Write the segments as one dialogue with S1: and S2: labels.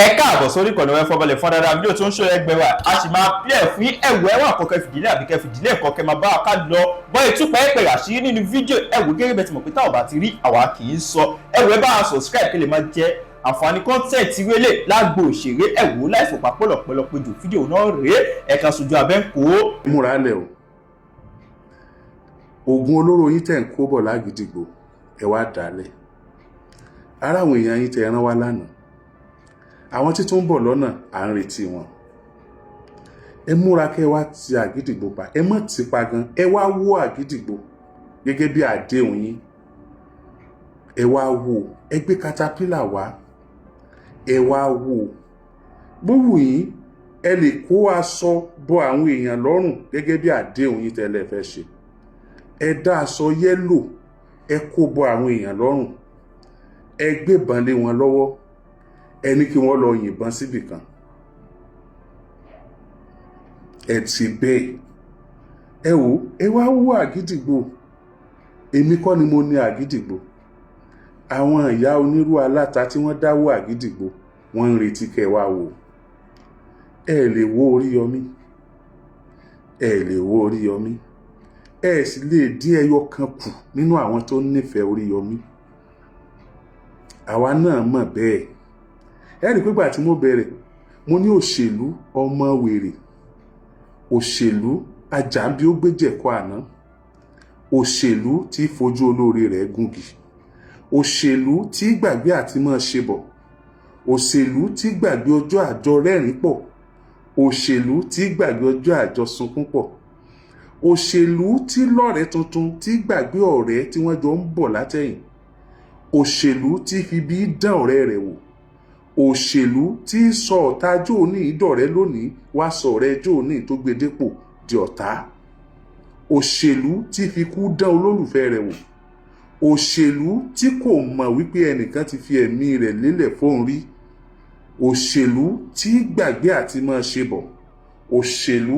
S1: Ẹ káàbọ̀ sórí ìkànnì ẹ fọbalẹ̀ fún dáadáa. Fídíò tó ń ṣó ẹgbẹ́ wa, a sì máa pílẹ̀ fún ẹ̀wọ̀ ẹ̀wọ̀n àkọ́kẹ́ fìdílé àbíkẹ́ fìdílé ẹ̀kọ́ kẹ́ máa bá wa ká lọ bọ́ ìtúpẹ́ ẹ̀pẹ̀ àṣírí nínú fídíò. Ẹ̀wọ̀ gẹ́gẹ́ bẹ́ẹ̀ ti mọ̀ pé táwọn bá ti rí, àwa kì í sọ. Ẹ̀wọ̀ ẹ bá wa subscribe kí lè máa jẹ àǹfààní content wélé lágbo òṣèré. Ẹ̀wọ̀ láìfò papọ̀lọpọ̀lọpọ̀ jù, fídíò náà rèé, ẹ̀ka sojú abẹ́ ń kó.
S2: Múra lẹ̀ o, oògùn olóró yín tẹ̀ ń kó bọ̀ lágídígbò, ẹ wá dálẹ̀. Ara àwọn èèyàn yín tẹ̀ rán wá lánàá, àwọn tí tó ń bọ̀ lọ́nà, à ń retí wọn. Ẹ múra kẹ́ ẹ wá ti Àgídìgbò pa. Ẹ mọ̀ ti pa gan, ẹ wá wó Àgídìgbò gẹ́gẹ́ bí àdéhùn yín. Ẹ wá wó, ẹ gbé katapila wá, ẹ wá wó. Bówù yín, ẹ lè kó aṣọ bọ àwọn èèyàn lọ́rùn gẹ́gẹ́ bí àdéhùn yín tẹ́lẹ̀ fẹ́ ṣe. Ẹ dá aṣọ yellow, ẹ kó bọ àwọn èèyàn lọ́rùn, ẹ gbébọn lé wọn lọ́wọ́, ẹ ní kí wọ́n lọ yìnbọn síbì kan. Ẹ ti bẹ́ẹ̀, ẹ wò, ẹ wá wó Àgídìgbò. Èmi kọ́ ni mo ní Àgídìgbò. Àwọn ìyá onírú aláta tí wọ́n dáwọ́ Àgídìgbò, wọ́n ń retí kẹ́ ẹ wá wò. Ẹ lè wó Oríyọmí, ẹ lè wó Oríyọmí, ẹ sì lè dín ẹyọ kan kù nínú àwọn tó nífẹ̀ẹ́ Oríyọmí. Àwa náà mọ̀ bẹ́ẹ̀. Ẹ rí i pé gbà tí mo bẹ̀rẹ̀, mo ní òṣèlú ọmọ wèrè, òṣèlú ajàmbí ó gbéjẹ̀kọ́ àná, òṣèlú tí fojú olóore rẹ̀ gúngi, òṣèlú tí gbàgbé àti máa ṣe bọ̀, òṣèlú tí gbàgbé ọjọ́ àjọ rẹ́rìn pọ̀, òṣèlú tí gbàgbé ọjọ́ àjọ sunkún pọ̀, òṣèlú tí lọ́rẹ̀ẹ́ tuntun tí gbàgbé ọ̀rẹ́ tí wọ́n jọ ń bọ̀ látẹ̀yìn, òṣèlú tí fi bí dán ọ̀rẹ́ rẹ̀ wò, òṣèlú tí sọ ọ̀tá jóòní ìdọ̀rẹ́ lónìí, wá sọ ọ̀rẹ́ jóòní tó gbé dépò di ọ̀tá, òṣèlú tí fi kú dán olólùfẹ́ rẹ̀ wò, òṣèlú tí kò mọ̀ wípé ẹnìkan ti fi ẹ̀mí rẹ̀ lélẹ̀ fóun rí, òṣèlú tí gbàgbé àti máa ṣe bọ̀, òṣèlú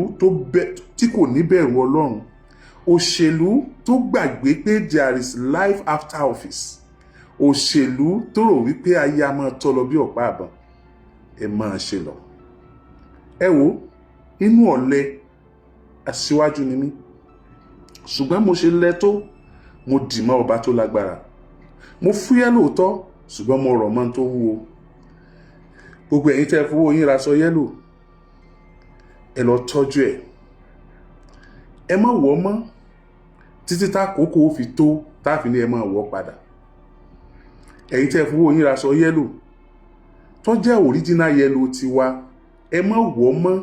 S2: tí kò níbẹ̀rù Ọlọ́run, òṣèlú tó gbàgbé pé there is life after office, òṣèlú tó rò wípé ayé a máa tọ́ lọ bí ọ̀pá àbọ̀n. Ẹ máa ṣe lọ. Ẹ wo inú ọ̀lẹ aṣíwájú ni mí, ṣùgbọ́n mo ṣe lẹ tó, mo dì mọ́ ọba tó lágbára. Mo fúyẹ́ lóòótọ́, ṣùgbọ́n mo rọ̀ mọ́ tó wúwo. Gbogbo ẹ̀yin tẹ́ fowó yín raṣọ yellow, ẹ lọ tọ́jú ẹ̀, ẹ má wọ̀ mọ́ títí tá àkókò fi tó táàfin ní ẹ má wọ̀ padà. Ẹ̀yin tẹ́ fowó yín raṣọ yellow tó jẹ́ original yellow tiwa, ẹ má wọ̀ mọ́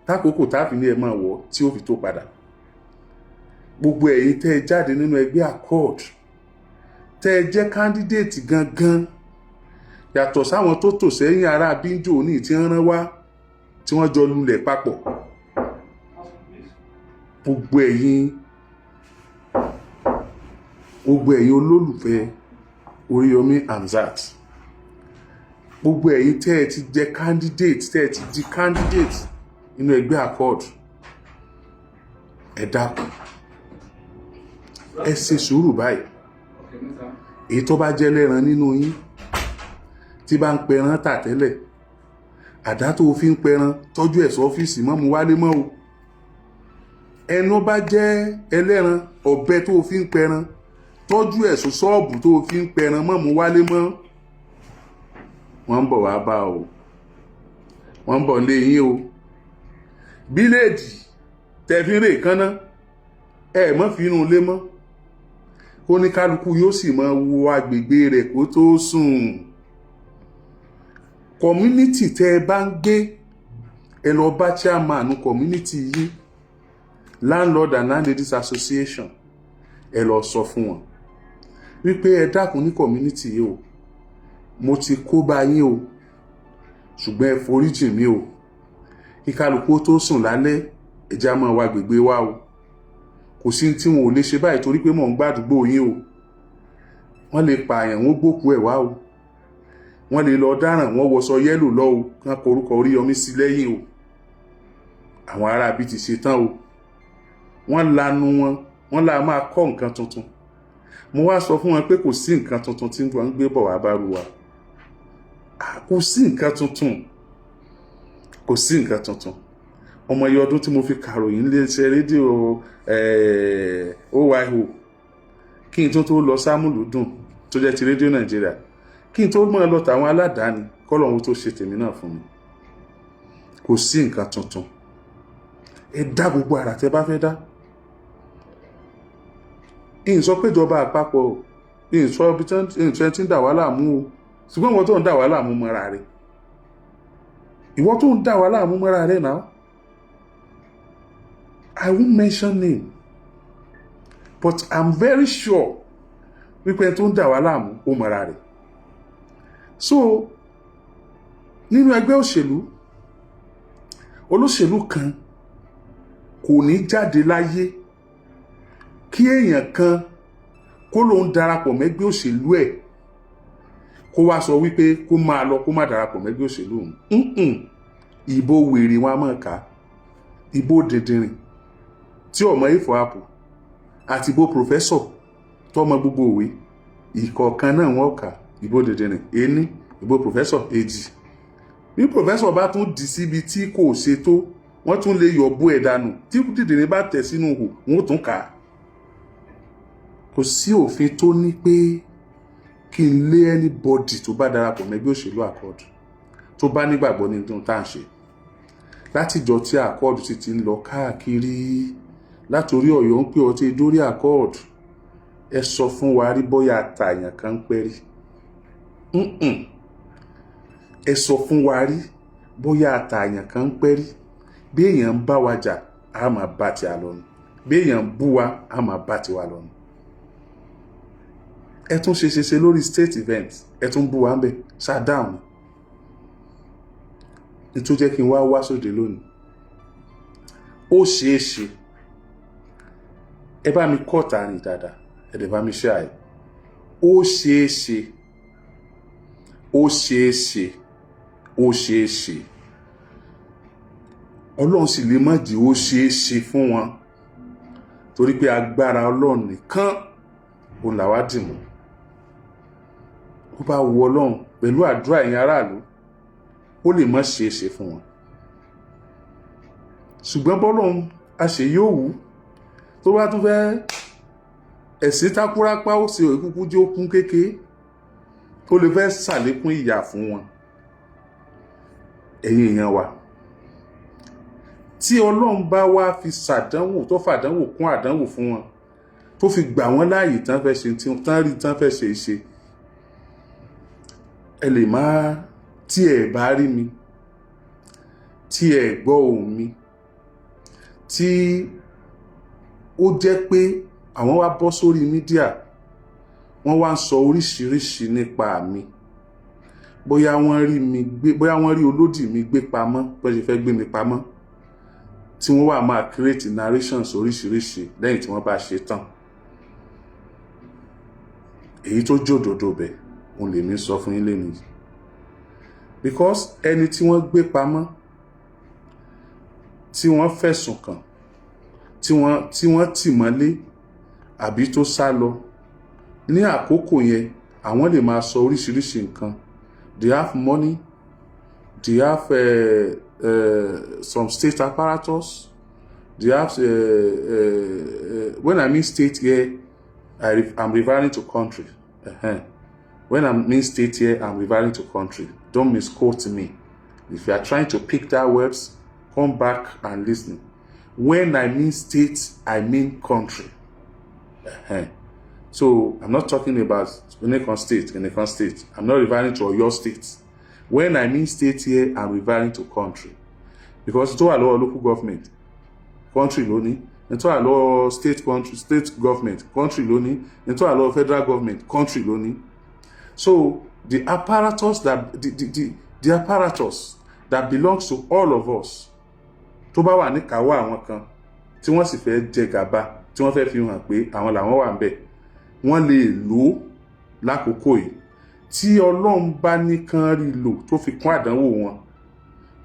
S2: tákòókò táàfin ní ẹ má wọ̀ tí ó fi tó padà. Gbogbo ẹ̀yin tẹ́ ẹ jáde nínú ẹgbẹ́ Accord, tẹ́ ẹ jẹ́ candidate gangan, yàtọ̀ sáwọn tó tò sẹ́yìn ará bíńjò ní tí wọ́n rán wá, tí wọ́n jọ lulẹ̀ papọ̀, gbogbo ẹ̀yin olólùfẹ́ Oríyọmí Hamzat, gbogbo ẹ̀yin tẹ́ ẹ ti jẹ́ candidate, tẹ́ ẹ ti di candidate nínú ẹgbẹ́ Accord, ẹ dákun, ẹ ṣe sùúrù báyìí. Èyí tó bá jẹ́ lẹ́ran nínú yín tí bá ń pẹran tà tẹ́lẹ̀, àdá tó fi ń pẹran, tọ́jú ẹ̀ sọ́fíìsì, mọ́ mu wálé mọ́ o. Ẹnu bá jẹ́ ẹlẹ́ran, ọ̀bẹ tó fi ń pẹran, tọ́jú ẹ̀ sọ ṣọ́ọ̀bù tó fi ń pẹran, mọ́ mu wálé mọ́. Wọ́n ń bọ̀ wá bá o, wọ́n ń bọ̀ lé yín o. Bíléèdì tẹ̀fín rè kánná, ẹ mọ́ fi inú ilé mọ́. Kó ní kálukú yóò sì máa wo agbègbè rẹ̀ kó tó sùn. Community tẹ́ ẹ bá ń gbé, ẹ lọ bá chairman community yín, landlord and landladies association, ẹ lọ sọ fún wọn wípé ẹ dákun, ní community yìí o, mo ti kó bá yín o, ṣùgbọ́n ẹ foríjì mí o. Kí kálukú tó sùn lálẹ́, ẹ jẹ́ á máa wá agbègbè wa o. Kò sí tí wọn ò lè ṣe báyìí torí pé mò ń gbàdúgbò yín o. Wọ́n lè pààyàn, wọ́n gbókùú ẹ̀ wá o. Wọ́n lè lọ dáràn, wọ́n wọṣọ yellow lọ o, kán korúkọ Oríyọmí sí lẹ́yìn o. Àwọn aráabí ti ṣe tán o. Wọ́n lanu wọn, wọ́n là máa kọ́ nǹkan tuntun. Mo wá sọ fún wọn pé kò sí nǹkan tuntun tí wọ́n ń gbé bọ̀ wá bá ru wa. Kò sí nǹkan tuntun. Kò sí nǹkan tuntun. Ọmọ iye ọdún tí mo fi kàròyìn iléeṣẹ́ rédíò OYO kí n tó tó lọ sámúlùdùn tó jẹ́ ti Rédíò Nàìjíríà, kí n tó mọ̀ lọ tàwọn aládàáni, kọ́lọ́hún tó ṣe tèmi náà fún mi. Kò sí nǹkan tuntun. Ẹ dá gbogbo àrà tẹ bá fẹ́ dá. Ìyìn sọ pé ìjọba àpapọ̀, ìyìn sọ ibi tí ìyìn tí ń dà wá láàmú o, ṣùgbọ́n ìwọ tó ń dà wá láàmú mọ́ra rẹ̀, ìwọ tó ń dà wá láàmú mọ́ra rẹ̀ náà. I won't mention name, but I'm very sure wípé ẹni tó ń dà wá láàmú, ó mọ́ra rẹ̀. So nínú ẹgbẹ́ òṣèlú, olóṣèlú kan kò ní jáde láyé kí èèyàn kan kó lóun darapọ̀ mẹ́gbẹ́ òṣèlú ẹ̀, kó wá sọ wípé kó máa lọ, kó má darapọ̀ mẹ́gbẹ́ òṣèlú òun. Ìbò wèrè wọn a máa kà á, ìbò dìndìnrìn tí ọmọ ifọ̀ apò àti ìbò professor tọmọ gbogbo òwe ìkọ̀ọ̀kan náà wọ́n kà. Ìbò dìndìnrìn ení, ìbò professor èjì. Bí professor bá tún dì síbi tí kò ṣe tó, wọ́n tún lè yọ̀ bó ẹ̀ dànù. Tí dìndìnrín bá tẹ̀ sínú ihò, wọ́n ó tún kà á. Kò sí òfin tó ní pé kí n lé anybody tó bá darapọ̀ mẹ́gbẹ́ òṣèlú Accord, tó bá nígbàgbọ́ nínú tá à ń ṣe. Látìjọ tí Accord sì ti ń lọ káàkiri látòrí Ọ̀yọ́ ń pè ọtí dórí Accord, ẹ sọ fún wa rí bóyá àtàyàn kan ń pẹ́ rí? Ẹ sọ fún wa rí bóyá àtàyàn kan ń pẹ́ rí? Bí èèyàn ń bá wa jà, á máa bá tiwa lọ ni. Bí èèyàn ń bú wa, á máa bá tiwa lọ ni. Ẹ tún ṣe ṣe ṣe lórí state event, ẹ tún bú wa ń bẹ ṣáà ní tó jẹ́ kí n wá wá sóde lónìí. Ó ṣeé ṣe, ẹ bá mi kọ́ tààrin dáadáa, ẹ dẹ̀ bá mi ṣe àyè. Ó ṣeé ṣe, ó ṣeé ṣe, ó ṣeé ṣe, Ọlọ́run sì lè má jẹ́ ó ṣeé ṣe fún wọn, torí pé agbára Ọlọ́run nìkan òun làwa dì mú. Ó bá wu Ọlọ́run pẹ̀lú àdúrà ẹ̀yin aráàlú, ó lè má ṣeé ṣe fún wọn, ṣùgbọ́n bọ́lọ́run a ṣe yóò wú tó bá tún fẹ́ ẹ̀sìn takúrápá, ó ṣe òkúkú jẹ́ ó kún kékeré, ó lè fẹ́ ṣàlékún ìyà fún wọn. Ẹ̀yin èèyàn wa, tí Ọlọ́run bá wá fi ṣàdánwò tó fàdánwò kún àdánwò fún wọn, tó fi gbà wọ́n láàyè tán fẹ́ ṣe tán rí tán fẹ́ ṣe ṣe, ẹ lè má tí ẹ bá rí mi, tí ẹ gbọ́ ohùn mi, tí ó jẹ́ pé àwọn wá bọ́ sórí media, wọ́n wá ń sọ oríṣiríṣi nípa mi, bóyá wọ́n rí mi gbé, bóyá wọ́n rí olódì mi gbé pamọ́, bó ṣe fẹ́ gbé mi pamọ́, tí wọ́n wà máa create narrations oríṣiríṣi lẹ́yìn tí wọ́n bá ṣe tán, èyí tó jòdòdó bẹ̀ òun lèmi sọ fún yín lẹ́nu yìí, because ẹni tí wọ́n gbé pamọ́, tí wọ́n fẹ̀sùn kàn, tí wọ́n tì mọ́lé àbí tó sá lọ ní àkókò yẹn, àwọn lè máa sọ oríṣiríṣi nǹkan. They have money, they have some state apparatus, they have when I mean state here, I'm referring to country. When I mean state here, I'm referring to country. Don't misquote me. If you are trying to pick that words, come back and listen. When I mean state, I mean country. So I'm not talking about Onekon State, Onekon State. I'm not referring to Oyo State. When I mean state here, I'm referring to country. Because tó wà lọ́wọ́ local government, country ló ní. Tó wà lọ́wọ́ state country, state government, country ló ní. Tó wà lọ́wọ́ federal government, country ló ní. So the apparatus that belongs to all of us, tó bá wà níkàáwọ́ àwọn kan tí wọ́n sì fẹ́ jẹ gàba, tí wọ́n fẹ́ fi hàn pé àwọn làwọn wà ń bẹ̀, wọ́n lè lò ó lákòókò yìí. Tí Ọlọ́run bá ní kán rí lò tó fi kún àdánwò wọn,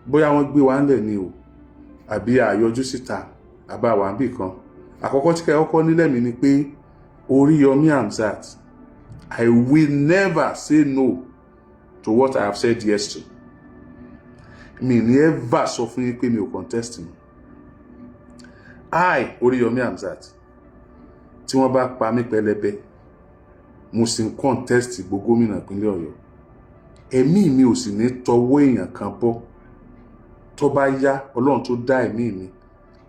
S2: bóyá wọ́n gbé wa ńlẹ̀ ni o, àbí àyọjú síta, àbá wà níbì kan, àkọ́kọ́ tí kẹ́ kọ́kọ́ nílẹ̀ mi ni pé Oríyọmí Hamzat, I will never say no to what I have said yes to. Mi ní ever sọ fún yín pé mi ò contest mi. I, Oríyọmí Hamzat, tí wọ́n bá pa mí pẹlẹbẹ, mo sì ń contest gbogbo gómìnà ìpínlẹ̀ Ọ̀yọ́. Ẹ̀mí mi ò sì ní tọwọ́ èèyàn kan bọ́. Tó bá yá, Ọlọ́run tó dá ẹ̀mí mi,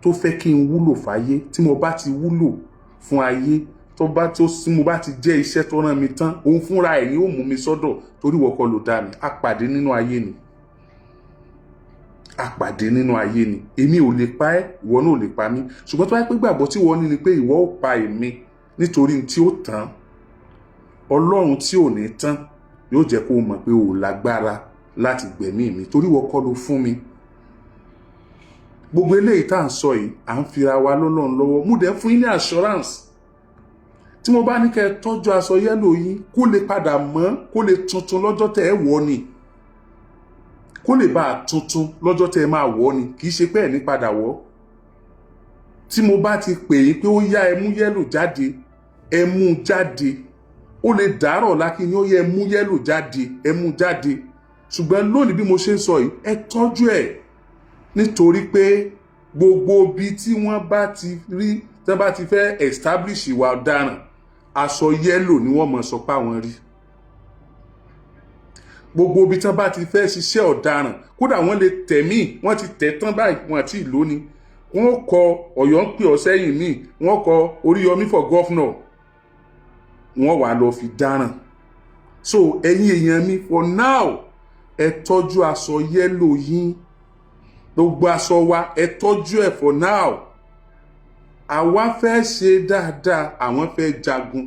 S2: tó fẹ́ kí n wúlò fáyé, tí mo bá ti wúlò fún ayé, tó bá tó tí mo bá ti jẹ́ iṣẹ́ tó rán mi tán, òun fúnra ẹ̀ ni ó mú mi sọ́dọ̀, torí ìwọ kọ́ ló dá mi. A pàdé nínú ayé ni, a pàdé nínú ayé ni. Èmi ò lè pa ẹ́, ìwọ náà ò lè pa mí. Ṣùgbọ́n tó bá pé gbàgbọ́ tí wọ́n ní ni pé ìwọ ó pa èmi nítorí tí ó tán, Ọlọ́run tí ò ní tán yóò jẹ́ kó o mọ̀ pé o ò lágbára láti gbẹ̀mí mi, torí ìwọ kọ́ ló fún mi. Gbogbo eléyìí tá à ń sọ yìí, à ń fira wa lọ́lọ́run lọ́wọ́. Mo dẹ̀ fún yín ní assurance. Tí mo bá ní kẹ́ ẹ tọ́jú aṣọ yellow yín, kó lè padà mọ́, kó lè tuntun lọ́jọ́ tẹ́ ẹ wọ̀ ni, kó lè bá a tuntun lọ́jọ́ tẹ́ ẹ máa wọ̀ ni, kì í ṣe pé ẹ̀ ní padà wọ̀. Tí mo bá ti pè yín pé ó yá, ẹ mú yellow jáde, ẹ mú jáde. Ó lè dàárọ̀ lákì ní ó yẹ, ẹ mú yellow jáde, ẹ mú jáde. Ṣùgbọ́n lónìí, bí mo ṣe ń sọ yìí, ẹ tọ́jú ẹ̀, nítorí pé gbogbo ibi tí wọ́n bá ti rí, tí wọ́n bá ti fẹ́ establish ìwà ọ̀daràn, aṣọ yellow ni wọ́n mọ̀ sọ pé àwọn rí. Gbogbo ibi tí wọ́n bá ti fẹ́ ṣiṣẹ́ ọ̀daràn, kódà wọ́n lè tẹ̀ míì, wọ́n ti tẹ̀ tán báyìí, wọ́n àti ìlú ni wọ́n kọ Ọ̀yọ́ ń pè ọ́ sẹ́yìn míì, wọ́n kọ Oríyọmí for governor, wọ́n wà lọ fi dáràn. So ẹ̀yin èèyàn mi, for now, ẹ tọ́jú aṣọ yellow yín. Gbogbo aṣọ wa, ẹ tọ́jú ẹ̀ for now. Àwa fẹ́ ṣe dáadáa, àwọn fẹ́ jagun.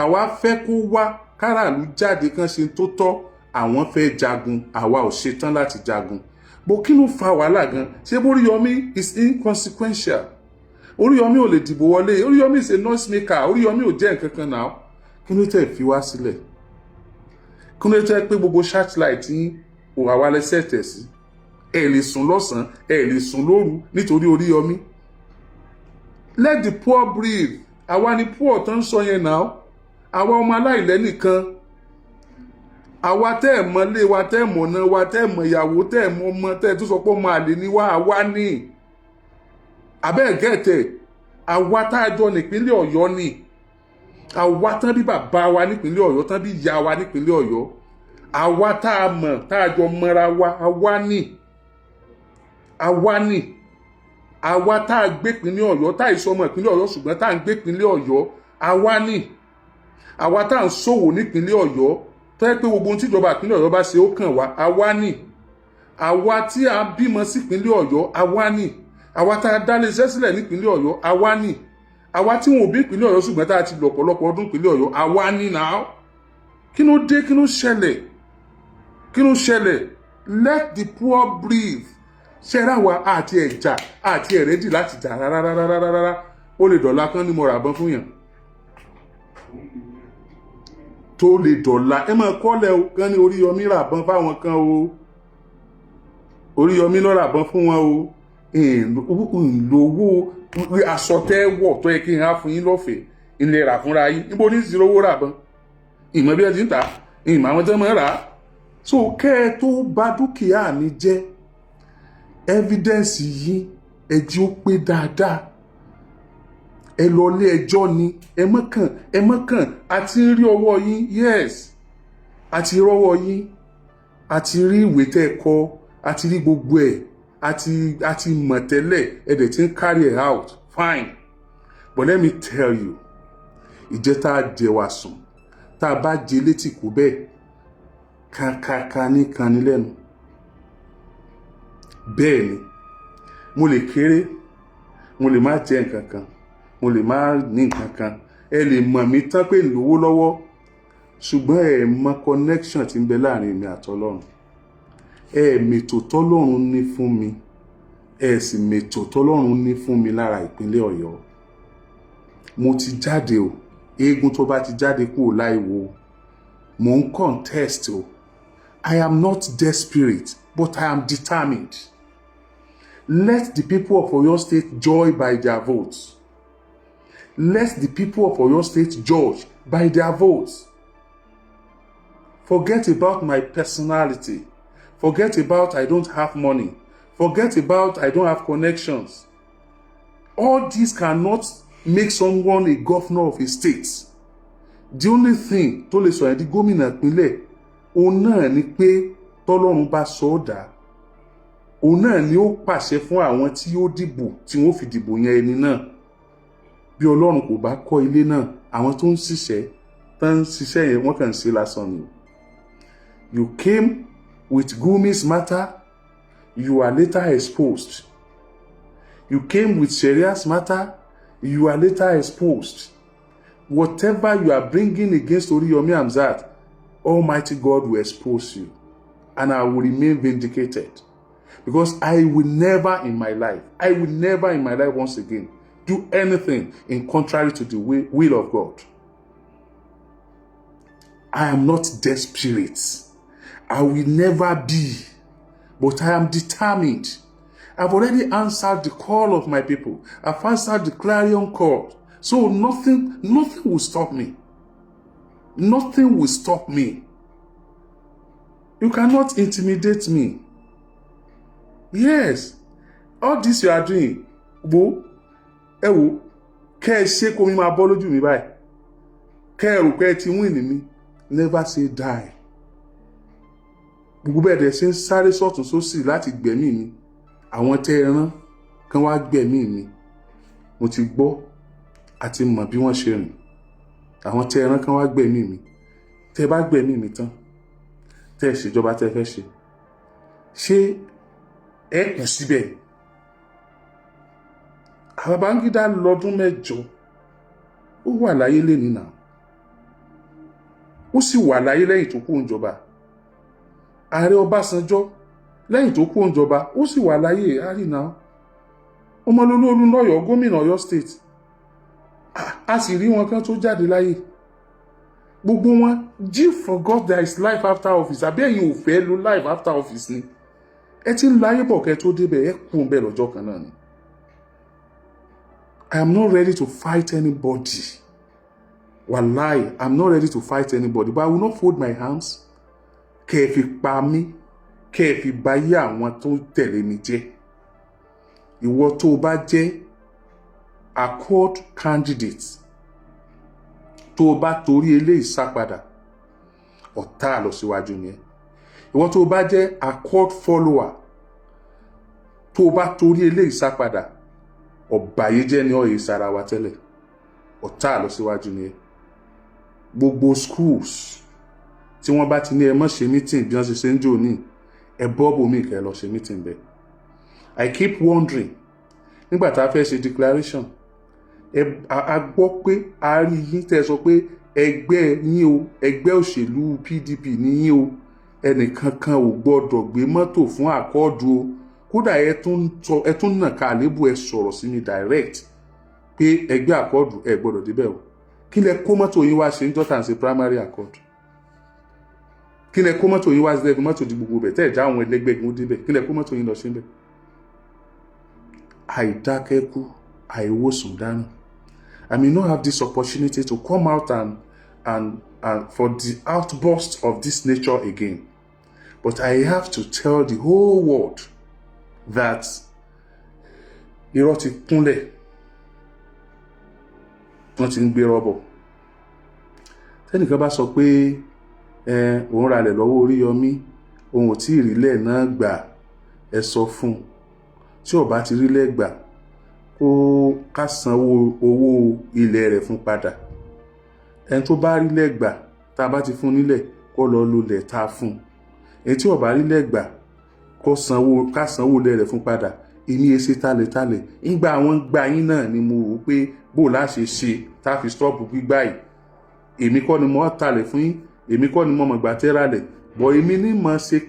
S2: Àwa fẹ́ kó wá káràlú jáde kán ṣe tó tọ́, àwọn fẹ́ jagun. Àwa ò ṣetán láti jagun bó. Kí ló fa wàhálà gan? Ṣé Oríyọmí is inconsequential? Oríyọmí ò lè dìbò wọlé. Oríyọmí is a noise maker. Oríyọmí ò jẹ́ nǹkan kan náà. Kí ló tẹ̀ fi wá sílẹ̀? Kí ló tẹ́ pé gbogbo searchlight yín ò àwa lẹ́sẹ̀ tẹ̀ sí? Ẹ lè sùn lọ́sàn-án, ẹ lè sùn lóru nítorí Oríyọmí. Let the poor breathe. Àwa ni poor tó ń sọ yẹn náà, àwa ọmọ aláìlẹ́nìkan, àwa tẹ́ ẹ̀ mọ ilé wa, tẹ́ ẹ̀ mọ̀ ọ̀nà wa, tẹ́ ẹ̀ mọ̀ ìyàwó, tẹ́ ẹ̀ mọ ọmọ, tẹ́ ẹ̀ tó sọ pé ọmọ àlè ni wá. Àwa ní abẹ́ gẹ̀ẹ́tẹ̀, àwa tá a jọ nípínlẹ̀ Ọ̀yọ́ ni, àwa tán bí bàbá wa nípínlẹ̀ Ọ̀yọ́, tán bí ìyá wa nípínlẹ̀ Ọ̀yọ́, àwa tá a mọ̀, tá a jọ mọ́ra wa. Àwa ní, àwa ní, àwa tá a gbé ìpínlẹ̀ Ọ̀yọ́, tá a ìsọmọ ìpínlẹ̀ Ọ̀yọ́, ṣùgbọ́n tá a ń gbé ìpínlẹ̀ Ọ̀yọ́, àwa ní, àwa tá à ń ṣòwò nípínlẹ̀ Ọ̀yọ́, tó yẹ pé gbogbo ohun tíjọba ìpínlẹ̀ Ọ̀yọ́ bá ṣe, ó kàn wá. Àwa ní, àwa tí a bímọ sípínlẹ̀ Ọ̀yọ́, àwa ní, àwa tá a dálé iṣẹ́ sílẹ̀ nípínlẹ̀ Ọ̀yọ́, àwa ní, àwa tí wọn ò bí ìpínlẹ̀ Ọ̀yọ́, ṣùgbọ́n tá a ti lò ọ̀pọ̀lọpọ̀ ọdún ìpínlẹ̀ Ọ̀yọ́, àwa ní náà. Kí ló dé? Kí ló ṣẹlẹ̀? Kí ló ṣẹlẹ̀? Let the poor breathe. Ṣẹ́ra wa àti ẹ̀jà àti ẹ̀rẹ́dì láti jà rárá rárá rárá. Ó lè dọ̀la kán ní mo rà bọ́n fún yàn, tó lè dọ̀la, ẹ máa kọ́lẹ̀ o, kán ní Oríyọmí rà bọ́n fáwọn kan o, Oríyọmí ló rà bọ́n fún wọn o. Ìlówó aṣọ tẹ́ wọ̀ tó yẹ kí n á fún yín lọ́fẹ̀ẹ́ ilé rà fúnra yín. Níbo ní ìṣirò rà bọ́n? Ìmọ̀ bí ẹ ti ń tà, ìmọ̀ àwọn tó máa rà á. So kẹ́ ẹ tó bà dúkìá mi jẹ́, evidence yín, ẹ jí ó pé dáadáa. Ẹ lọ ilé ẹjọ́ ni. Ẹ mọ́kàn, ẹ mọ́kàn. A ti ń rí ọwọ́ yín. Yes, a ti rọ́wọ́ yín, a ti rí ìwé tẹ́ ẹ kọ, a ti rí gbogbo ẹ̀, a ti mọ̀ tẹ́lẹ̀. Ẹ dẹ̀ ti ń carry it out, fine. But let me tell you, ìjẹ́ tá a jẹ wá sùn, tá a bá jẹ létí kú bẹ́ẹ̀, kàkàkà ní kanni lẹ́nu. Bẹ́ẹ̀ ni, mo lè kéré, mo lè má jẹ nǹkan kan, mo lè má ní nǹkan kan, ẹ lè mọ̀ mí tán pé lówó lọ́wọ́, ṣùgbọ́n ẹ mọ connection tí ń bẹ láàrin èmi àtọlọ́run. Ẹ mètò tọ́lọ́run ní fún mi, ẹ sì mètò tọ́lọ́run ní fún mi lára ìpínlẹ̀ Ọ̀yọ́. Mo ti jáde o. Eégún tó bá ti jáde kúrò láìwo, mò ń contest o. I am not desperate, but I am determined. Let the people of Oyo State judge by their votes. Let the people of Oyo State judge by their votes. Forget about my personality. Forget about "I don't have money." Forget about "I don't have connections." All this cannot make someone a governor of a state. The only thing tó lè sọ yẹn di gómìnà ìpínlẹ̀, òun náà ni pé tọ́lọ́run bá sọ ọ́ dà, òun náà ni ó pàṣẹ fún àwọn tí ó dìbò tí wọ́n fi dìbò yan ẹni náà. Bí Ọlọ́run kò bá kọ́ ilé náà, àwọn tó ń ṣiṣẹ́ tó ń ṣiṣẹ́ yẹn, wọ́n kàn ń ṣe lásán ni. You came with Gumi's matter, you are later exposed. You came with Sharia's matter, you are later exposed. Whatever you are bringing against Oriyomi Hamzat, Almighty God will expose you, and I will remain vindicated, because I will never in my life, I will never in my life once again do anything in contrary to the will of God. I am not desperate. I will never be, but I am determined. I've already answered the call of my people. I've answered the clarion call. So nothing, nothing will stop me. Nothing will stop me. You cannot intimidate me. Yes, all this you are doing, wo, ẹ wo, kẹ́ ẹ ṣe kó mi máa bọ́ lójú mi báyìí. Kẹ́ ẹ rò pé ẹ ti win mi, never say die. Gbogbo bẹ́ẹ̀ dẹ̀ ṣe ń sáré sọ́tún sósì láti gbẹ̀mí mi. Àwọn tẹ́ ẹ rán kán wá gbẹ̀mí mi. Mo ti gbọ́ àti mọ̀ bí wọ́n ṣe rìn. Àwọn tẹ́ ẹ rán kán wá gbẹ̀mí mi. Tẹ́ ẹ bá gbẹ̀mí mi tán, tẹ́ ẹ ṣèjọba tẹ́ ẹ fẹ́ ṣe. Ṣé ẹ kù síbẹ̀? Babangida lọ́dún 8, ó wà láyé lẹ́ni náà, ó sì wà láyé lẹ́yìn tó kú ìjọba. Ààrẹ Ọbásanjọ́, lẹ́yìn tó kú ìjọba, ó sì wà láyé àrínà. Ọmọlólú Olúnlọ́yọ̀, gómìnà Ọ̀yọ́ State, a sì rí wọn kan tó jáde láyé. Gbogbo wọn, you forgot there is life after office. Àbí ẹ̀yin ò fẹ́ lo life after office ni? Ẹ ti ń lo ayé bọ̀ kẹ́ tó débẹ̀, ẹ kú bẹ́ẹ̀ lọ́jọ́ kan náà ni. I am not ready to fight anybody. Wallahi, I'm not ready to fight anybody, but I will not fold my hands. Kẹ́ ẹ fi pa mí, kẹ́ ẹ fi bà ayé àwọn tó tẹ̀lé mi jẹ́. Ìwọ tó o bá jẹ́ Accord candidate, tó o bá torí eléyìí sá padà, ọ̀tá lọ síwájú ni ẹ. Ìwọ tó o bá jẹ́ Accord follower, tó o bá torí eléyìí sá padà, ọ̀bàyéjẹ́ ni ọ̀yẹ́ sára wa tẹ́lẹ̀, ọ̀tá lọ síwájú ni ẹ. Gbogbo schools tí wọ́n bá ti ní ẹ má ṣe meeting bí wọ́n ṣe ṣe ń jò ní, ẹ bọ́ bòmí kẹ́ ẹ lọ ṣe meeting bẹ́ẹ̀. I keep wondering, nígbà tá a fẹ́ ṣe declaration, ẹ a gbọ́ pé a rí yín tẹ́ ẹ sọ pé ẹgbẹ́ yín o, ẹgbẹ́ òṣèlú PDP ní yín o, ẹnìkankan ò gbọ́dọ̀ gbé mọ́tò fún Accord o. Kódà ẹ tún nà ká àlébù, ẹ sọ̀rọ̀ sí mi direct pé ẹgbẹ́ Accord, ẹ gbọ́dọ̀ débẹ̀ o. Kí lẹ kó mọ́tò yín wá ṣe ń jọ́tà ń ṣe primary Accord? Kí lẹ kó mọ́tò yín wá sí? Ẹbí mọ́tò di gbogbo bẹ̀ tẹ́ ẹ̀ já àwọn ẹlẹgbẹ́ gun débẹ̀, kí lẹ kó mọ́tò yín lọ sí bẹ̀? Àìdákẹ́kú, àìwòsàn dáràn. I may not have this opportunity to come out and for the outburst of this nature again, but I have to tell the whole world that irọ́ ti kúnlẹ̀, wọ́n ti ń gbé rọ́bọ̀. Tẹ́nìkan bá sọ pé ẹ òun ralẹ̀ lọ́wọ́ Oríyọmí, òun ò tí ì rílẹ̀ náà gbà, ẹ sọ fún un, tí ò bá ti rílẹ̀ gbà, kó ká sanwó owó ilẹ̀ rẹ̀ fún padà. Ẹni tó bá rílẹ̀ gbà, tá a bá ti fún nílẹ̀, kó lọ lulẹ̀ tá a fún un. Èyí tí ò bá rílẹ̀ gbà, kó sanwó, ká sanwó ilẹ̀ rẹ̀ fún padà. Èmi ẹ ṣe talẹ̀talẹ̀ ńgbà àwọn gbà yín náà ni mo rò pé bó láṣẹ ṣe tá a fi stop gbígbà yìí. Èmi kọ́ ni mo talẹ̀ fún yín, èmi kọ́ ni mo mọ̀ gbà tẹ́ra lẹ̀ bọ̀, èmi ní mọ̀ ṣe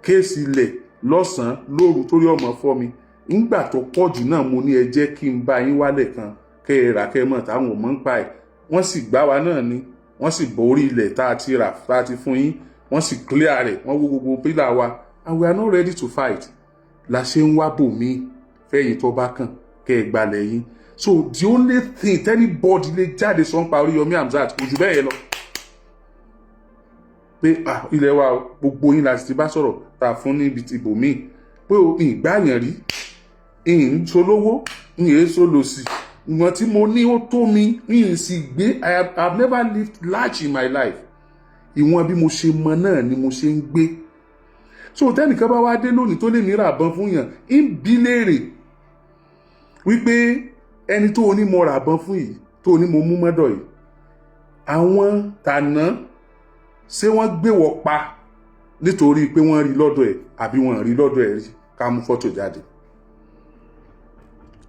S2: case ilẹ̀ lọ́sàn-án lóru torí ọmọ fọ́ mi. Ńgbà tó pọ̀ jù náà, mo ní ẹ jẹ́ kí n bá yín wálẹ̀ kan kẹ́ ẹ rà, kẹ́ ẹ mọ̀ táwọn ò mọ̀ ń pa ẹ̀. Wọ́n sì gbá wa náà ni, wọ́n sì bọ̀ orí ilẹ̀ tá a ti rà, tá a ti fún yín, wọ́n sì clear rẹ̀, wọ́n wó gbogbo pillar wa, and we are not ready to fight. La ṣe ń wá bòmí fẹ́yìn tó bá kàn kẹ́ ẹ gbalẹ̀ yín. So the only thing anybody lè jáde sọ ń pa Oríyọmí Hamzat kò jù bẹ́ẹ̀ lọ. Pé ah, ilẹ̀ wa o, gbogbo yín la sì ti bá sọ̀rọ̀ tá a fún níbi ibòmíì pé o ìgbàyàn rí, ìyìn solówó, ìyìn èso lòsì. Ìwọ̀n tí mo ní ó tó mi, ìyìn sì gbé. I have never lived large in my life. Ìwọ̀n bí mo ṣe mọ náà ni mo ṣe ń gbé. So tẹ́nìkan bá wá dé lónìí tó lè mí rà bọn fún yàn, ń bí léèrè wípé ẹni tó o ní mo rà bọn fún yìí, tó o ní mo mú mọ́dọ̀ yìí, àwọn tàná, ṣé wọ́n gbé wọ pa nítorí pé wọ́n rí lọ́dọ̀ ẹ̀ àbí wọ́n rí lọ́dọ̀ ẹ̀ rí? Ká mú fọ́tò jáde.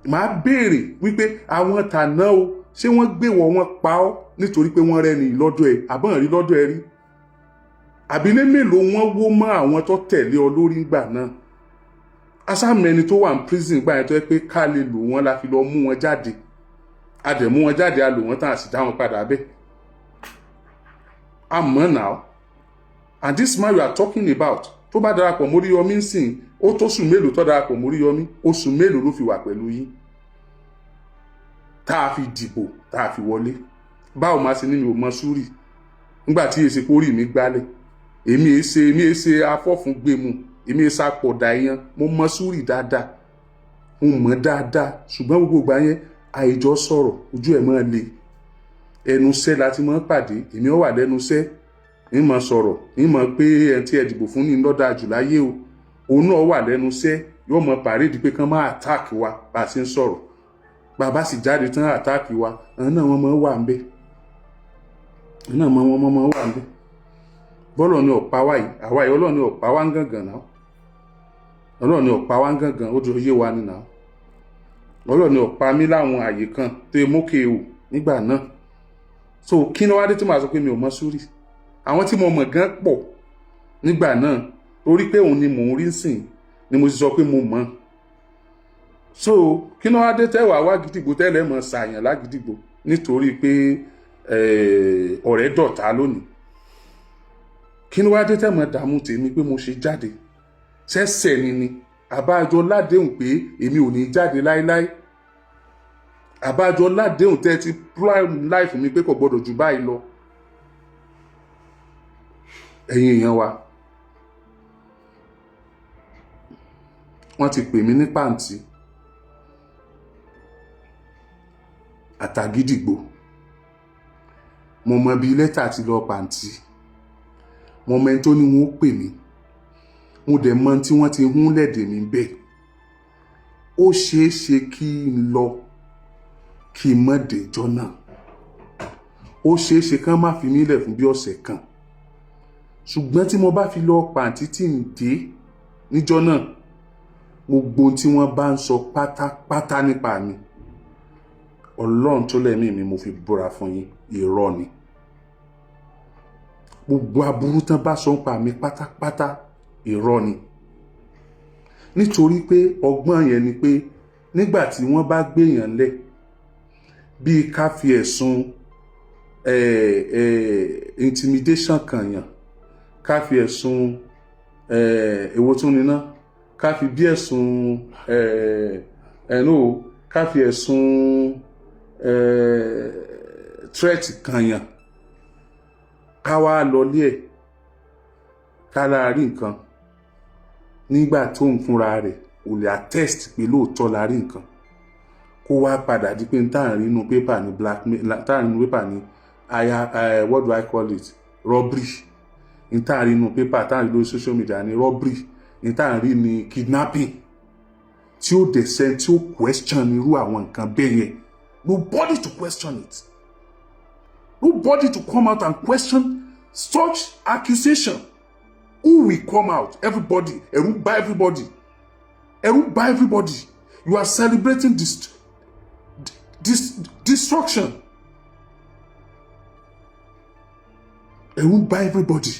S2: Màá béèrè wípé àwọn tàná o, ṣé wọ́n gbé wọ wọn pa ọ́ nítorí pé wọ́n rẹ́ni lọ́dọ̀ ẹ̀ àbọ̀n rí lọ́dọ̀ ẹ̀ rí? Àbílẹ̀ mélòó wọ́n wó mọ́ àwọn tó tẹ̀lé ọ lórí ńgbà náà? Asámẹ́ni tó wà ní prison gbà yẹn tó yẹ pé ká lè lò wọ́n la fi lọ mú wọn jáde. A dẹ̀ mú wọn jáde, a lò wọ́n tán, a sì dá wọn padà bẹ́ẹ̀. Àmọ́ now, and this man you are talking about, tó bá darapọ̀ mórí Yọmí sìn, ó tó oṣù mélòó tó darapọ̀ mórí Yọmí? Oṣù mélòó ló fi wà pẹ̀lú yín tá a fi dìbò, tá a fi wọlé? Báwo máa ṣe ní mi ò mọ Súrì nígbà tí èsì kórì mi gbálẹ̀? Èmi èsè afọ́fun gbẹ̀mù, èmi èsè apọ̀dà èèyàn. Mo mọ Súrì dáadáa, mo mọ̀ dáadáa, ṣùgbọ́n gbogbo ìgbà yẹn àìjọ sọ̀rọ̀, ojú ẹ̀ máa le. Ẹnu iṣẹ́ la ti máa ń pàdé. Èmi ó wà lẹ́nu iṣẹ́, ń mọ̀ sọ̀rọ̀, ń mọ̀ pé ẹni tí ẹ dìbò fún ní lọ́dà jù láyé o. Òun náà wà lẹ́nu iṣẹ́, yóò mọ pàrédì pé kán máa attack wa bá a ṣe ń sọ̀rọ̀. Bàbá sì jáde tán, attack wa, àwọn náà wọ́n máa wà ń bẹ̀, àwọn náà wọ́n máa wà ń bẹ̀. Bọ́lọ̀ ni ọ̀pá wa yìí, àwa yìí, Ọlọ́run ni ọ̀pá wa ń gàngàn náà. Ọlọ́run ni ọ̀pá wa ń gàngàn, ó jọ yé wa ni náà. Ọlọ́run ni ọ̀pá mi láwọn àyè kan tó yẹ mókè o nígbà náà. So kí ni wá dé tí màá sọ pé mi ò mọ Súrì? Àwọn tí mo mọ̀ gan pọ̀ nígbà náà, torí pé òun ni mò ń rí sìn ni mo ti sọ pé mo mọ̀. So kí ni wá dé tẹ́wàá wá gidigbo tẹ́lẹ̀ mọ̀ ṣàyàn lágidigbo nítorí pé ọ̀rẹ́ dọ̀tá lónìí? Kí ni wá dé tẹ́ mọ̀ dààmú tèmi pé mo ṣe jáde? Ṣẹ́ṣẹ̀ ni àbájọ ládéhùn pé èmi ò ní jáde láéláé? Àbájọ ládéhùn tẹ́ ti prime life mi pé kò gbọdọ̀ jù báyìí lọ? Ẹ̀yin èèyàn wa, wọ́n ti pè mí ní pàǹtí àtàgídìgbò. Mo mọ bí lẹ́tà ti lọ pàǹtí, mo mọ ẹni tó ní wọn ó pè mí, mo dẹ̀ mọ tí wọ́n ti hún lẹ́dẹ̀ mi bẹ́ẹ̀. Ó ṣeé ṣe kí n lọ, kí n mọ̀ dèjọ́ náà. Ó ṣeé ṣe kán má fi mí lẹ̀ fún bí ọ̀sẹ̀ kan. Ṣùgbọ́n tí mo bá fi lọ pàǹtí tí ń dé níjọ́ náà, gbogbo ohun tí wọ́n bá ń sọ pátápátá nípa mi, Ọlọ́run tó lẹ́mí mi, mo fi búra fún yín, irọ́ ni. Gbogbo aburú tán bá sọ nípa mi pátápátá, irọ́ ni. Nítorí pé ọgbọ́n yẹn ni pé nígbà tí wọ́n bá gbéyàn lẹ̀, bíi ká fi ẹ̀sùn intimidation kàn yàn, ká fi ẹ̀sùn èwo tún ni ná, ká fi bí ẹ̀sùn no, ká fi ẹ̀sùn threat kàn yàn, ká wá lọlé ẹ̀, ká lára rí nǹkan nígbà tó ń fúnra rẹ̀ ò lè attest pé lóòótọ́ la rí nǹkan, kó wá padà di pé tá à ń rí inú pépà ní blackmail, tá à ń rí inú pépà ní aya, what do I call it, robbery, n tá à ń rí inú pépà, tá à ń rí lórí social media ní robbery, n tá à ń rí ní kidnapping, tí ó dẹ̀ sẹ́ni tí ó question irú àwọn nǹkan bẹ́ẹ̀ yẹn. Nobody to question it, nobody to come out and question such accusation. Who will come out? Everybody, ẹ̀rù bà everybody, ẹ̀rù bà everybody. You are celebrating this destruction. Ẹ̀rù bà everybody,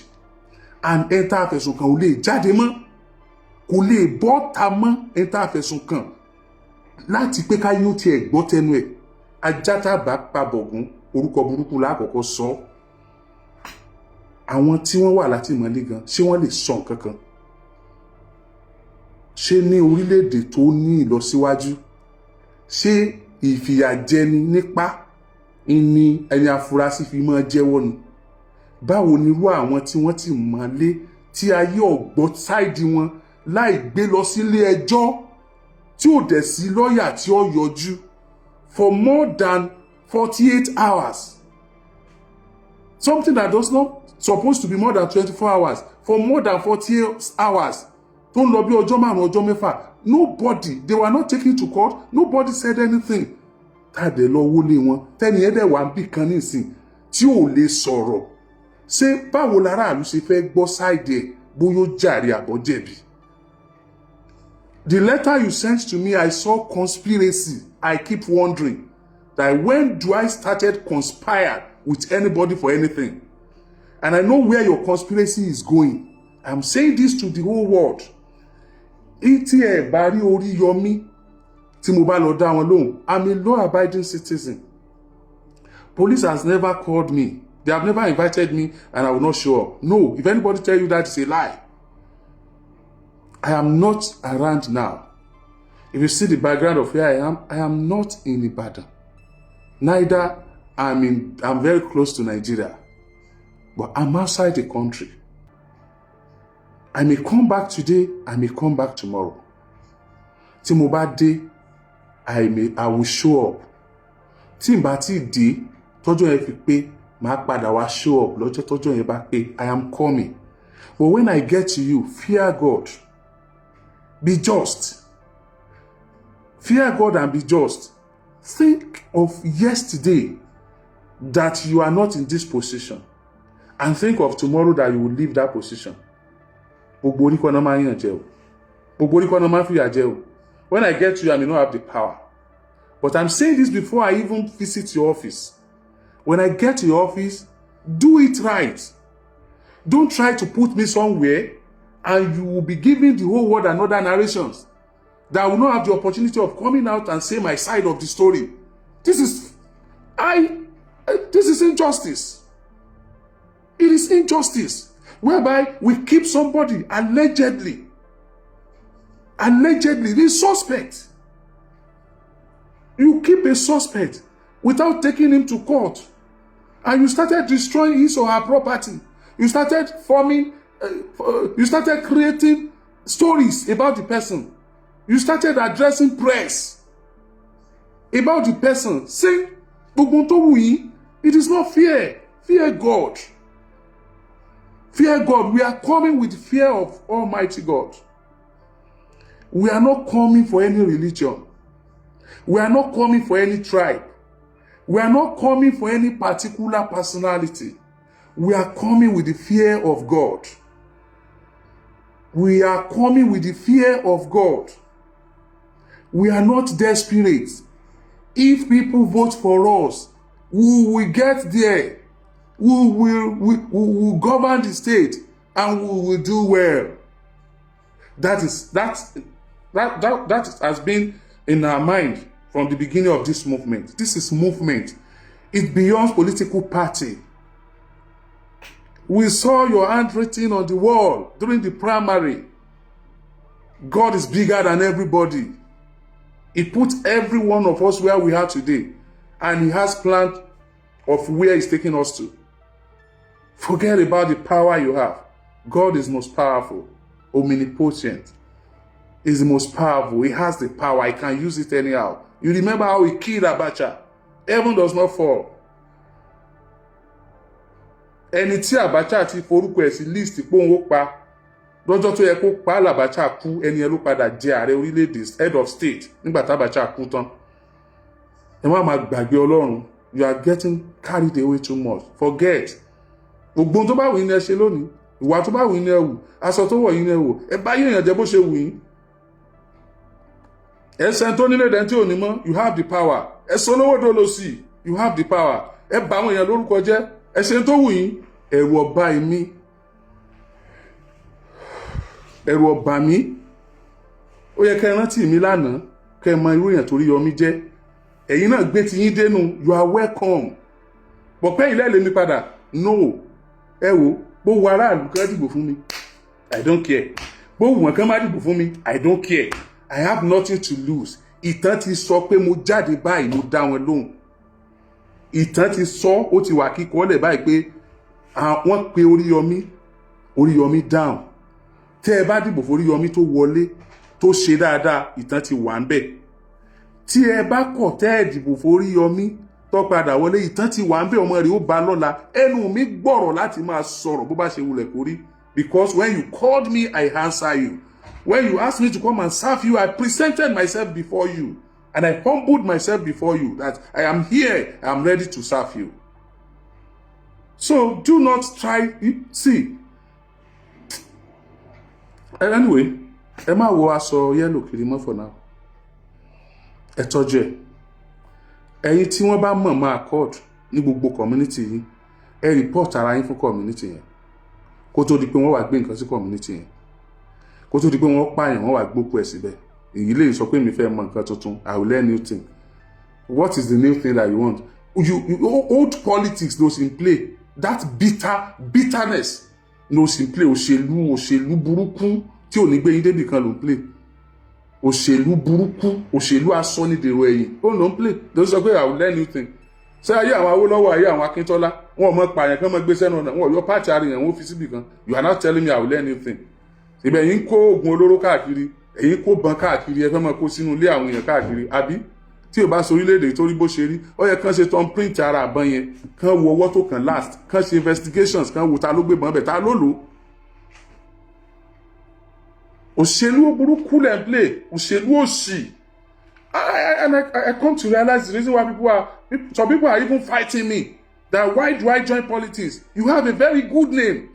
S2: and ẹ tá a fẹ̀sùn kàn ò lè jáde mọ́, kò lè bọ́ ta mọ́. Ẹ tá a fẹ̀sùn kàn láti pé ká yóò tiẹ̀ gbọ́ tẹnu ẹ̀. Ajá tá a bá pa bọ̀gún, orúkọ burúkú lákọ̀ọ́kọ́ sọ. Àwọn tí wọ́n wà látìmọ́lé gan, ṣé wọ́n lè sọ nǹkan kan? Ṣé ní orílẹ̀-èdè tó ní ìlọsíwájú, ṣé ìfìyàjẹni nípa ní ẹni afurasí fi máa jẹ́wọ́ ni? Báwo ni irú àwọn tí wọ́n ti mọ̀lé, tí ayé ọ̀gbọ́ side wọn, láì gbé lọ sílé ẹjọ́, tí ò dẹ̀ sí lọ́ọ̀yà tí ó yọjú for more than 48 hours, something that does not supposed to be more than 24 hours, for more than 48 hours, tó ń lọ bí ọjọ́ 5, ọjọ́ 6? Nobody, they were not taken to court. Nobody said anything. Tàdé lọ wọlé wọn, tẹ́ni ẹ̀ dẹ̀ wà ń bì kan nísìn tí ò lè sọ̀rọ̀. Ṣé báwo láràlú ṣe fẹ́ gbọ́ side ẹ̀, bóyá ó jàre àbọ̀ jẹ̀bi? The letter you sent to me, I saw conspiracy. I keep wondering that when do I started conspire with anybody for anything? And I know where your conspiracy is going. I'm saying this to the whole world. Tí ẹ bá rí Oríyọmí tí mo bá lọ dá wọn lóhùn, I'm a law abiding citizen. Police has never called me. They have never invited me, and I will not show up. No, if anybody tell you that, it's a lie. I am not around now. If you see the background of where I am, I am not in Ibadan. Neither I'm very close to Nigeria, but I'm outside the country. I may come back today, I may come back tomorrow. Tí mo bá dé, I will show up. Tí n bá tí dé, tọ́jọ́ yẹn fi pé, màá padà wá show up lọ́jọ́ tọ́jọ́ yẹn bá pé. I am coming. But when I get to you, fear God. Be just. Fear God and be just. Think of yesterday that you are not in this position, and think of tomorrow that you will leave that position. Gbogbo orí kọ́ náà máa ń yàn jẹ o. Gbogbo orí kọ́ náà máa ń fìyà jẹ o. When I get to you, I may not have the power. But I'm saying this before I even visit your office. When I get to your office, do it right. Don't try to put me somewhere and you will be giving the whole world another narrations that I will not have the opportunity of coming out and say my side of the story. This is injustice. It is injustice whereby we keep somebody allegedly, the suspect. You keep a suspect without taking him to court, and you started destroying his or her property. You started forming, you started creating stories about the person. You started addressing press about the person, saying gbogbo tó wù yín. It is not fair. Fear God. Fear God. We are coming with fear of Almighty God. We are not coming for any religion. We are not coming for any tribe. We are not coming for any particular personality. We are coming with the fear of God. We are coming with the fear of God. We are not desperate. If people vote for us, we will get there. We will govern the state and we will do well. That is that that that that has been in our mind from the beginning of this movement. This is movement. It's beyond political party. We saw your handwriting on the wall during the primary. God is bigger than everybody. He put every one of us where we are today, and He has plan of where He's taking us to. Forget about the power you have. God is most powerful, omnipotent. Is the most powerful. He has the power. He can use it anyhow. You remember how he killed Abacha. Heaven does not fall. Ẹni tí Abacha ti forúkọ ẹ̀ sí list pé òun ó pa, lọ́jọ́ tó yẹ kó pa l'Abacha kú, ẹni ẹ ló padà jẹ ààrẹ orílẹ̀-èdè, head of state, nígbà tí Abacha kú tán. Ẹ má máa gbàgbé Ọlọ́run. You are getting carried away too much. Forget. Gbogbo ohun tó bá wù yín ni ẹ ṣe lónìí, ìwà tó bá wù yín ni ẹ wù, aṣọ tó wọ̀ yín ni ẹ wò, ẹ bá yéèyàn jẹ bó ṣe wù yín. Ẹsẹ̀ tó nílé dẹ́n tí ò ní mọ́, you have the power. Ẹ sọ lówó tó lọ sí, you have the power. Ẹ bà àwọn èèyàn lórúkọ jẹ́, ẹ ṣe tó wù yín. Ẹ̀rù ọba mi, ẹ̀rù ọba mi. Ó yẹ kẹ́ ẹ rántí mi lánàá, kẹ́ ẹ mọ irú èèyàn torí yọmí jẹ́. Ẹ̀yin náà gbé ti yín dénú, you are welcome. Pọ̀pẹ́ ilé lèmi padà no. Ẹ wo, bó wo aráàlú kẹ́ dìbò fún mi, I don't care. Bó wù wọ́n kẹ́ má dìbò fún mi, I don't care. I have nothing to lose. Ìtàn ti sọ pé mo jáde báyìí, mo dá wọn lóhùn. Ìtàn ti sọ, ó ti wà kíkọ́ lẹ̀ báyìí pé Wọ́n pe Oríyọmí, Oríyọmí down. Tẹ́ ẹ bá dìbò fún Oríyọmí tó wọlé, tó ṣe dáadáa, ìtàn ti wà ń bẹ̀. Tí ẹ bá kọ̀, tẹ́ ẹ dìbò fún Oríyọmí tó padà wọlé, ìtàn ti wà ń bẹ̀. Ọmọ rẹ̀ ó ba lọ́la. Ẹnu mi gbọ́rọ̀ láti máa sọ̀rọ̀ bó bá ṣe wulẹ̀ kórí, because when you called me, I answer you. When you asked me to come and serve you, I presented myself before you and I humbled myself before you that I am here, I am ready to serve you. So do not try. See, anyway, ẹ má wọ aṣọ yellow kiri mọ́ for now. Ẹ tọ́jú ẹ̀. Ẹ̀yin tí wọ́n bá mọ̀ mọ́ accord ní gbogbo community yín, ẹ report ara yín fún community yẹn kó tó di pé wọ́n wá gbé nǹkan sí community yẹn, kó tó di pé wọ́n pààyàn, wọ́n wá gbókù ẹ̀ síbẹ̀. Èyí lè sọ pé mi fẹ́ mọ nǹkan tuntun. I will learn new thing. What is the new thing that you want? You old politics ló sì ń play. That bitterness ló sì ń play. Òṣèlú, òṣèlú burúkú tí ò ní gbé yín débì kan ló ń play. Òṣèlú burúkú, òṣèlú asọ́nidèrò ẹ̀yìn ó ló ń play. Ló sọ pé I will learn new thing. Ṣé ayé àwọn Awólọ́wọ̀, ayé àwọn Akíntọ́lá, wọn ò mọ pààyàn kán mọ gbé sẹ́nu ọ̀nà, wọn ò yọ pààtì ara yẹn, wọn ò fi síbì kan? You are not telling me I will learn new thing. Ibẹ̀ yín kó oògùn olóró káàkiri, ẹ̀yin kó bọn káàkiri, ẹ fẹ́ máa kó sínú ilé àwọn èèyàn káàkiri, àbí tí ò bá sọ orílẹ̀-èdè torí bó ṣe rí, ó yẹ kán ṣe thumb print ara àbọ̀n yẹn, kán wo ọwọ́ tó kàn last, kán ṣe investigations, kán wo ta ló gbé bọn bẹ̀, ta ló lò ó. Òṣèlú burúkú lẹ̀ ń play, òṣèlú òṣì. And I come to realize the reason why people are some people are even fighting me, that why do I join politics? You have a very good name,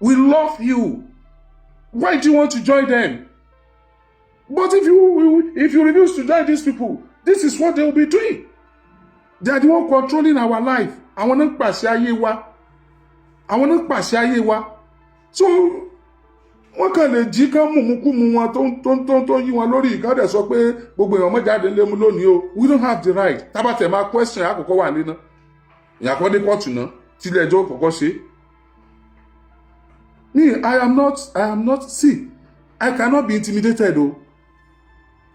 S2: we love you, why do you want to join them? But if you refuse to join these people, this is what they will be doing. They are the one controlling our life. Àwọn náà ń pàṣẹ ayé wa, àwọn náà ń pàṣẹ ayé wa. So wọ́n kàn lè jí kán mùmúkúmu wọn tó ń yí wọn lórí ìkádẹ sọ pé gbogbo èèyàn mọ́jáde lé mú lónìí o. We don't have the right. Tábàtẹ̀ máa question, àkọ́kọ́ wà nínú ìyàkọ́ dé kóòtù náà, tílé ẹjọ́ kọ́kọ́ ṣe. Me, I am not, see, I cannot be intimidated o.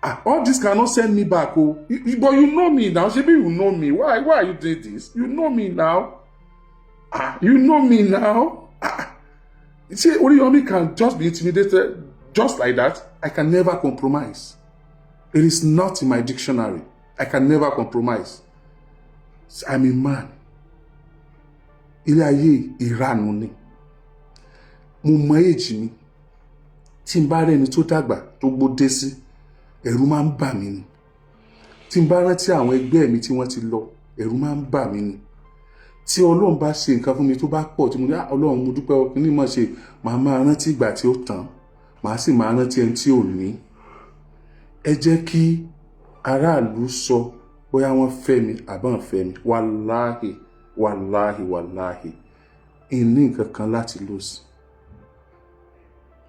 S2: Ah, all this cannot send me back o. But you know me now. Ṣebí you know me? Why are you doing this? You know me now. Ah, you know me now. Ah, see, Oriyomi can just be intimidated just like that. I can never compromise. It is not in my dictionary. I can never compromise. I'm a man. Ilé ayé ìranù ni. Mo mọ èjì mi. Tí n bá rẹ́ni tó dàgbà tó gbódé sí, ẹ̀rù máa ń bà mí ni. Tí n bá rántí àwọn ẹgbẹ́ mi tí wọ́n ti lọ, ẹ̀rù máa ń bà mí ni. Tí Ọlọ́run bá ṣe nǹkan fún mi tó bá pọ̀, tí mo ní, "Ah, Ọlọ́run, mo dúpẹ́ o," kí ni mo ṣe, màá máa rántí ìgbà tí ó tán, màá sì máa rántí ẹni tí ò ní. Ẹ jẹ́ kí aráàlú sọ bóyá wọ́n fẹ́ mi àbọ̀n fẹ́ mi. Wàláhì, wàláhì, wàláhì, ìní nǹkan kan láti lose.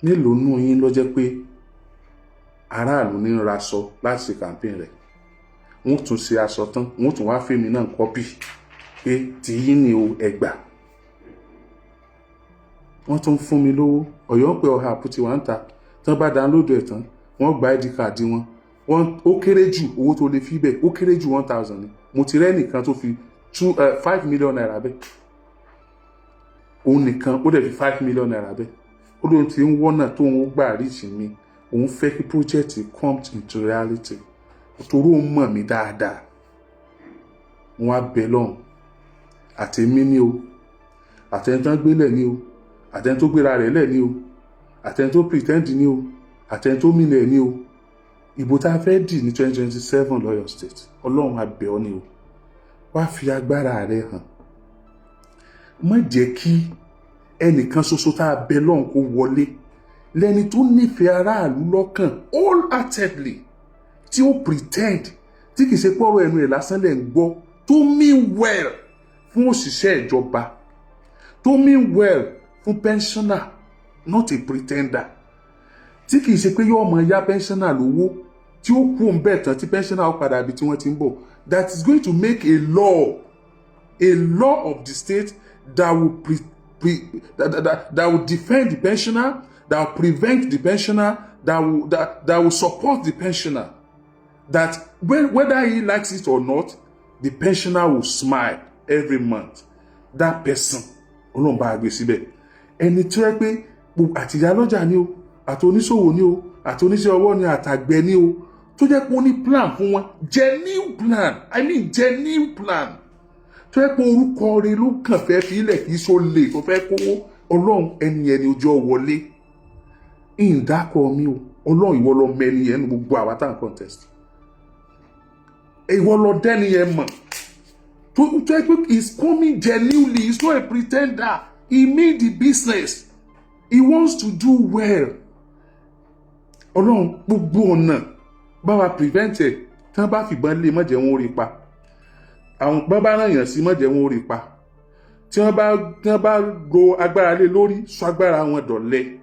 S2: Mélòó nù yín ló jẹ́ pé aráàlú ní ń raṣọ láti ṣe campaign rẹ̀? Wọ́n tún ṣe aṣọ tán, wọ́n tún wá fẹ́mi náà copy pé tìyín ni o, ẹgbà. Wọ́n tún fún mi lówó. Ọ̀yọ́ ń pè ọ̀hà àpótí wà ń ta tán, bá download ẹ̀ tán, wọ́n gba ID card wọn. Wọ́n ó kéré jù, owó tó lè fi bẹ̀, ó kéré jù 1,000 ni. Mo ti rẹ́ nìkan tó fi 2, 5 million naira bẹ́ẹ̀. Òun nìkan ó dẹ̀ fi ₦5 million bẹ́ẹ̀. Ó lóun ti ń wọ́nà tó ń gbà reach mi, òun fẹ́ kí project come into reality torí òun mọ̀ mí dáadáa. Wọ́n á bẹ̀ lọ́hùn, àtẹ̀mí ni o, àtẹni tó ń gbélẹ̀ ni o, àtẹni tó gbéra rẹ̀ lẹ̀ ni o, àtẹni tó pretend ni o, àtẹni tó mìlẹ̀ ni o. Ìbò tá a fẹ́ dì ní 2027 lọ́yọ̀ State, Ọlọ́run, á bẹ̀ ọ́ ni o, wá fi agbára rẹ hàn. Má jẹ́ kí ẹnìkan ṣoṣo tá a bẹ lọ́hùn kó wọlé lẹ́ni tó nífẹ̀ẹ́ aráàlú lọ́kàn wholeheartedly, tí ó pretend, tí kìí ṣe pọ́rọ̀ ẹnu ẹ̀ lásán lẹ̀ ń gbọ́, tó mean well fún òṣìṣẹ́ ìjọba, tó mean well fún pensioner, not a pretender, tí kìí ṣe pé yóò máa yá pensioner lówó, tí ó kú òun bẹ́ẹ̀ tán, tí pensioner ó padà bí tí wọ́n ti ń bọ̀, that is going to make a law of the state that will pre, pre, that, that, that will defend the pensioner, that will prevent the pensioner, that will support the pensioner, that whether he likes it or not, the pensioner will smile every month. That person Ọlọ́run, bá a gbé síbẹ̀. Ẹni tó yẹ pé àtìyá lọ́jà ni o, àti oníṣòwò ni o, àti oníṣẹ́ ọwọ́ ni, àtàgbẹ̀ ni o, tó jẹ́ pé ó ní plan fún wọn, genuine plan, I mean genuine plan, tó yẹ pé orúkọ rẹ̀ ló kàn fẹ́ fi ilẹ̀, kì í so lè tó fẹ́ kówó. Ọlọ́run, ẹni ẹni ojú ọ wọlé ìdákọ̀ mi o. Ọlọ́run, ìwọ lọ mẹ́ni yẹn ní gbogbo àwa tá à ń contest. Ìwọ lọ dẹ́ni yẹn mọ̀ tó yẹ pé he is coming genuinely. He is not a pretender. He mean the business. He wants to do well. Ọlọ́run, gbogbo ọ̀nà, bá wa prevent ẹ̀. Tí wọ́n bá fìbọn lé, má jẹ́ wọn ó rí pa. Àwọn bá bá ràn yàn sí, má jẹ́ wọn ó rí pa. Tí wọ́n bá lo agbára lé lórí, sọ agbára wọn dọ̀lẹ.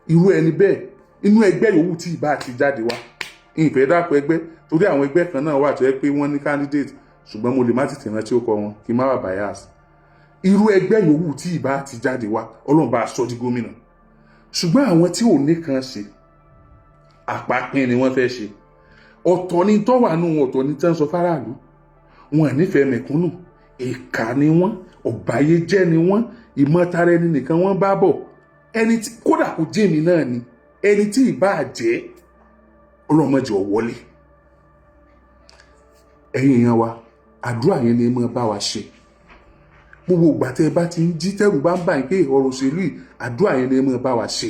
S2: Irú ẹni bẹ́ẹ̀, inú ẹgbẹ́ yòówù tí ìbá ti jáde wá, ìfẹ́ dàpọ̀ ẹgbẹ́, torí àwọn ẹgbẹ́ kan náà wà tó yẹ pé wọ́n ní candidate, ṣùgbọ́n mo lè má tètè rántí ó kọ wọn, kí n má wà bias. Irú ẹgbẹ́ yòówù tí ìbá ti jáde wá, Ọlọ́run, bá a sọ di gómìnà. Ṣùgbọ́n àwọn tí ò ní kan ṣe, àpapín ni wọ́n fẹ́ ṣe. Ọ̀tọ̀ ni tó wà nù wọn, ọ̀tọ̀ ni tẹ́ ń sọ fáráàlú. Wọn à nífẹ̀ẹ́ mẹ̀kúnnù. Ìkà ni wọ́n, ọ̀bàyéjẹ́ ni wọ́n, ìmọ̀tara ẹni nìkan wọ́n bá bọ̀. Ẹni tí kódà kò jẹ́ èmi náà ni, ẹni tí ìbá jẹ́, ọlọ́mọdé ọ̀wọ́lé. Ẹ̀yin èèyàn wa, àdúrà yẹn ni ẹ máa bá wa ṣe. Gbogbo ìgbà tẹ́ ẹ bá ti ń jí, tẹ́rù bá ń bà yín pé ọ̀rọ̀ òṣèlú yìí, àdúrà yẹn ni ẹ máa bá wa ṣe.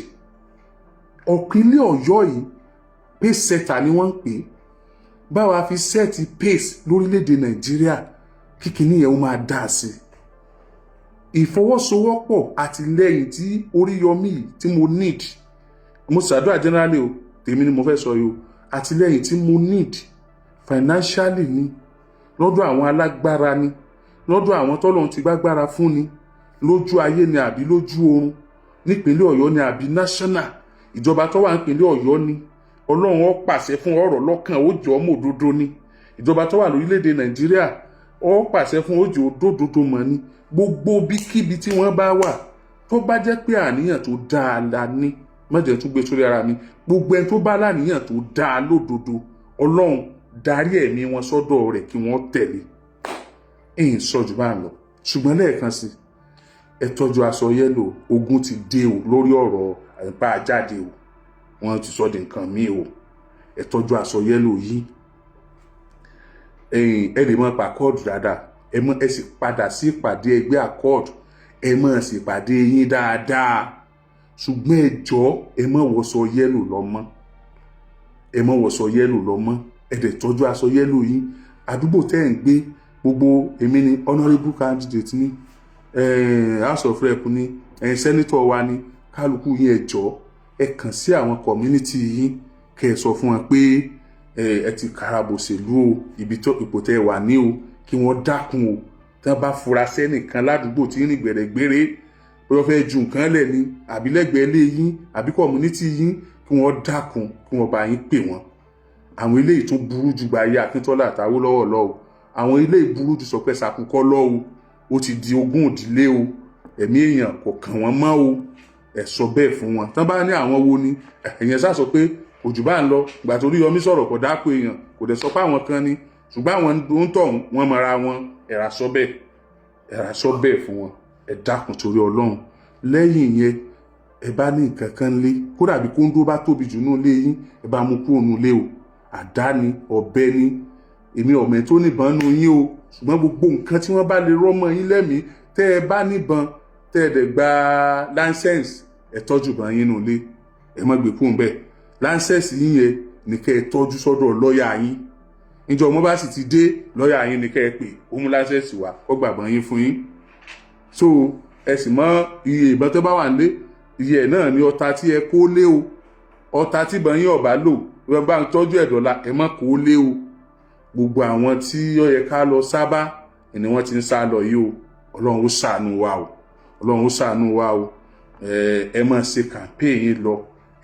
S2: Ọ̀pìnlẹ̀ Ọ̀yọ́ yìí, pace setter ni wọ́n ń pè é. Báwa fi set pace lórílẹ̀‐èdè Nàìjíríà, kíkiní yẹn ó máa dá sí i. Ìfọwọ́sowọ́pọ̀ àtìlẹ́yìn tí Oríyọmí yìí tí mo need, mo ṣàdúrà generally o, tèmi ni mo fẹ́ sọ yìí o, àtìlẹ́yìn tí mo need financially ni, lọ́dọ̀ àwọn alágbára ni, lọ́dọ̀ àwọn tọ́lọ́run ti gbágbára fún ni, lójú ayé ni àbí lójú oorun, nípínlẹ̀ Ọ̀yọ́ ni àbí national, ìjọba tó wà nípínlẹ̀ Ọ̀yọ́ ni, Ọlọ́run ó pàṣẹ fún ọ̀rọ̀ lọ́kàn, ó jọ ọmọ òdodo ni. Ìjọba tó wà lórílẹ̀‐èdè Nàìjíríà, ó pàṣẹ fún ó jọ òdodo mọ̀ ni. Gbogbo bíkíbi tí wọ́n bá wà, tó bá jẹ́ pé àníyàn tó dáa la ní, má jẹ́ tún gbé sórí ara mi. Gbogbo ẹni tó bá láníyàn tó dáa lódodo, Ọlọ́run, darí ẹ̀mí wọn sọ́dọ̀ rẹ̀ kí wọ́n tẹ̀lé. Ẹ̀yìn sọ jù bá ń lọ. Ṣùgbọ́n lẹ́ẹ̀kan sí, ẹ tọ́jú aṣọ yellow. Ogun ti dé o lórí ọ̀rọ̀ àìbá jáde o. Wọ́n ti sọ di nǹkan míì o. Ẹ tọ́jú aṣọ yellow yìí. Ẹ̀yìn ẹ lè mọ pa Accord dáadáa. Ẹ mọ, ẹ sì padà sí ìpàdé ẹgbẹ́ Accord. Ẹ mọ sì pàdé yín dáadáa. Ṣùgbọ́n ẹ jọ̀ọ́, ẹ mọ wọṣọ yellow lọ mọ́. Ẹ mọ wọṣọ yellow lọ mọ́. Ẹ dẹ̀ tọ́jú aṣọ yellow yín. Àdúgbò tẹ́ ẹ̀ ń gbé, gbogbo èmi ni honourable candidate ní House of Rep ní, senator wa ní, kálukú yín, ẹ jọ̀ọ́, ẹ kàn sí àwọn community yín, kẹ́ ẹ sọ fún wọn pé ẹ ti karabòṣèlú o, ibi tó ipò tẹ́ ẹ wà ní o, kí wọ́n dákun o. Tí wọ́n bá fura sẹ́nìkan ládùúgbò tí ń rìn gbèrègbèrè, bóyá fẹ́ ju nǹkan lẹ̀ ni, àbí lẹ́gbẹ̀ẹ́ ilé yín, àbí community yín, kí wọ́n dákun, kí wọ́n bá yín pè wọ́n. Àwọn eléyìí tún burú ju gba ayé Akíntọ́lá àtàwólọ́wọ̀ lọ o. Àwọn eléyìí burú ju sọpẹ́ sàkúkọ́ lọ o. Ó ti di ogún òdílé o. Ẹ̀mí èèyàn kò kàn wọ́n mọ́ o. Ẹ̀ sọ bẹ́ẹ̀ fún wọn. Tán bá ní àwọn wo ni, ẹ̀yẹn sá sọ pé òjò bá ń lọ. Ìgbà tó Oríyọmí sọ̀rọ̀, kò dáko èèyàn, kò dẹ̀ sọ pé àwọn kan ni, ṣùgbọ́n àwọn ń tọ̀hún, wọ́n mọra wọn. Ẹ̀rà sọ bẹ́ẹ̀, ẹ̀rà sọ bẹ́ẹ̀ fún wọn. Ẹ dákun torí Ọlọ́run. Lẹ́yìn yẹn, ẹ bá ní nǹkan kan lé, kódà bí kóńdó bá tóbi jù nínú ilé yín, ẹ bá mú kúrò nínú ilé o. Àdá ni, ọ̀bẹ ni, èmi ọ̀mẹ́ tó níbọn nù yín o. Ṣùgbọ́n gbogbo nǹkan tí wọ́n bá lè rọ́mọ yín lẹ́mìí, tẹ́ ẹ bá níbọn, tẹ́ ẹ dẹ̀ gba license, ẹ tọ́jú ìbọn yín nù ilé. Ẹ má gbé kúrò ńbẹ̀. License yín yẹn ní kẹ́ ẹ tọ́jú sọ́dọ̀ lọ́ọ̀yà yín. Níjọ́ ọmọ bá sì ti dé, lọ́ọ̀yà yín ní kẹ́ ẹ pè, ó mú license wá, ó gbàgbọ́n yín fún yín. So ẹ sì mọ iye ìbọn tó bá wà nílé, iye ẹ̀ náà ní ọta tí ẹ kó lé o. Ọta tí ìbọn yín ọ̀bá lò, ẹ bá ń tọ́jú ẹ̀ dọ̀la, ẹ má kó lé o. Gbogbo àwọn tí ó yẹ ká lọ sábà ni wọ́n ti ń sá lọ yìí o. Ọlọ́run ó ṣàánú wa o. Ọlọ́run ó ṣàánú wa o. Ẹ máa ṣe campaign yín lọ.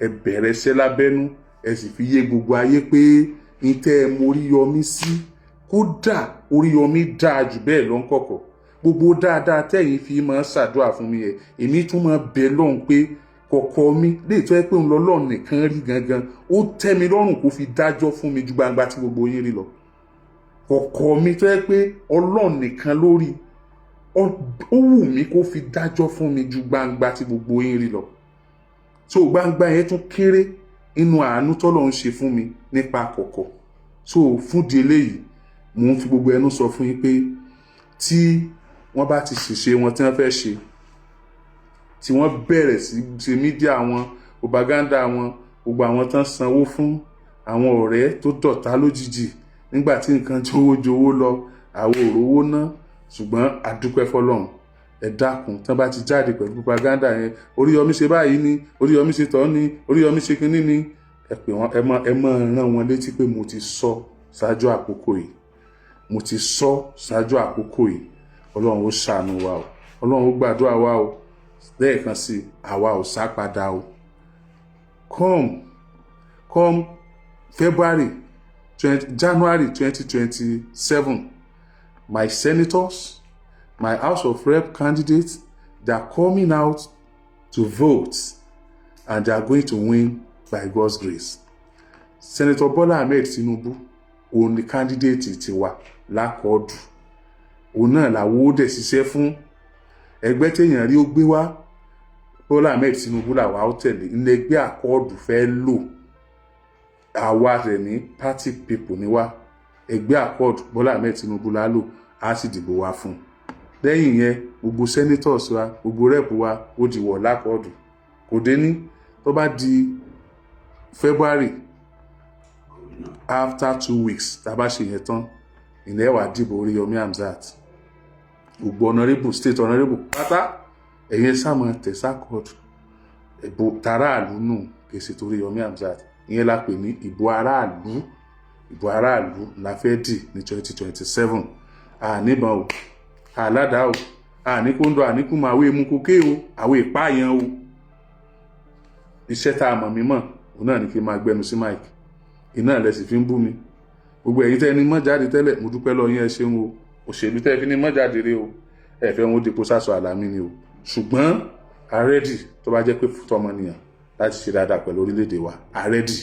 S2: Ẹ bẹ̀rẹ̀ iṣẹ́ lábẹ́nú, ẹ sì fi yé gbogbo ayé pé n tẹ́ ẹ mọ Oríyọmí sí, kódà Oríyọmí dáa jù bẹ́ẹ̀ lọ ń kọ̀kọ̀. Gbogbo dáadáa tẹ́yìn fi máa ń ṣàdúrà fún mi yẹn, èmi tún máa bẹ lọ́hùn pé kọ̀kọ̀ mi lè tọ́ ẹ pé ń lọ lọ́hùn nìkan rí gangan, ó tẹ́ mi lọ́rùn kó fi dájọ́ fún mi ju gbangba tí gbogbo yín rí lọ. Kọ̀kọ̀ mi tó yẹ pé Ọlọ́run nìkan lórí. Ó wù mí kó fi dájọ́ fún mi ju gbangba tí gbogbo yín rí lọ. So gbangba yẹn tún kéré inú àánú tọ́lọ̀ ń ṣe fún mi nípa kọ̀kọ̀. So fún di eléyìí, mò ń fi gbogbo ẹnu sọ fún yín pé tí wọ́n bá ti ṣèṣe wọn tí wọ́n fẹ́ ṣe, tí wọ́n bẹ̀rẹ̀ sí ṣe media wọn, propaganda wọn, gbogbo àwọn tán sanwó fún, àwọn ọ̀rẹ́ tó dọ̀tá lójijì nígbà tí nǹkan jówó jowó lọ, àwọn òrówó ná, ṣùgbọ́n a dúpẹ́ fọlọ́run. Ẹ dákun, tán bá ti jáde pẹ̀lú propaganda yẹn, Oríyọmí ṣe báyìí ni, Oríyọmí ṣe tọ́ ni, Oríyọmí ṣe kinní ni, ẹ pè wọ́n, ẹ mọ rán wọn létí pé mo ti sọ ṣáájú àkókò yìí, mo ti sọ ṣáájú àkókò yìí. Ọlọ́run ó ṣàánú wa o, Ọlọ́run ó gbàdúrà wa o. Lẹ́ẹ̀kan sí, àwa ò sá padà o. Come February 20, January 2027, my senators, my House of Rep candidates, they are coming out to vote and they are going to win by God's grace. Senator Bola Ahmed Tinubu, òun ni candidate tiwa l'Accord. Òun náà làwọn ó dẹ̀ ṣiṣẹ́ fún. Ẹgbẹ́ téèyàn rí ó gbé wá, Bọ́lá Ahmed Tinubu làwa ó tẹ̀lé. Ilé ẹgbẹ́ Accord fẹ́ lò, àwa rẹ̀ ní party people ni wá. Ẹgbẹ́ Accord, Bọ́lá Ahmed Tinubu la lò, á sì dìbò wá fún un. Lẹ́yìn yẹn, gbogbo senators wa, gbogbo rep wa, ó di wọ̀ l'Accord. Kò dé ní tó bá di February, after 2 weeks tá a bá ṣe yẹn tán, ilẹ̀ wà dìbò Oríyọmí Hamzat. Gbogbo honourable, state honourable pátá, ẹ̀yin sáà tẹ̀ s'Accord. Ìbò taráàlú nù, kì í ṣe torí Yomi Hamzat. Ìyẹn la pè ní ìbò aráàlú. Ìbò aráàlú la fẹ́ dì ní 2027. Àníbọn o, àládàá o, àní kóńdó, àníkùmọ̀, àwọn èmu kókè o, àwọn ìpáàyàn o. Iṣẹ́ tá a mọ̀ mí mọ̀, òun náà ní kí n máa gbẹnu sí mic. Iná ẹ̀ sì fi ń bú mi. Gbogbo ẹ̀yin tẹ́ ní mọ́ jáde tẹ́lẹ̀, mo dúpẹ́ lọ́ọ́ yín, ẹ ṣeun o. Òṣèlú tẹ́ fi ní mọ́ jáde rè o, ẹ fẹ́ wọn ó dìpọ̀ sásọ àlámí ni o. Ṣùgbọ́n a ready, tó bá jẹ́ pé tọmọnìyàn láti ṣe dáadáa pẹ̀lú orílẹ̀-èdè wa, a ready.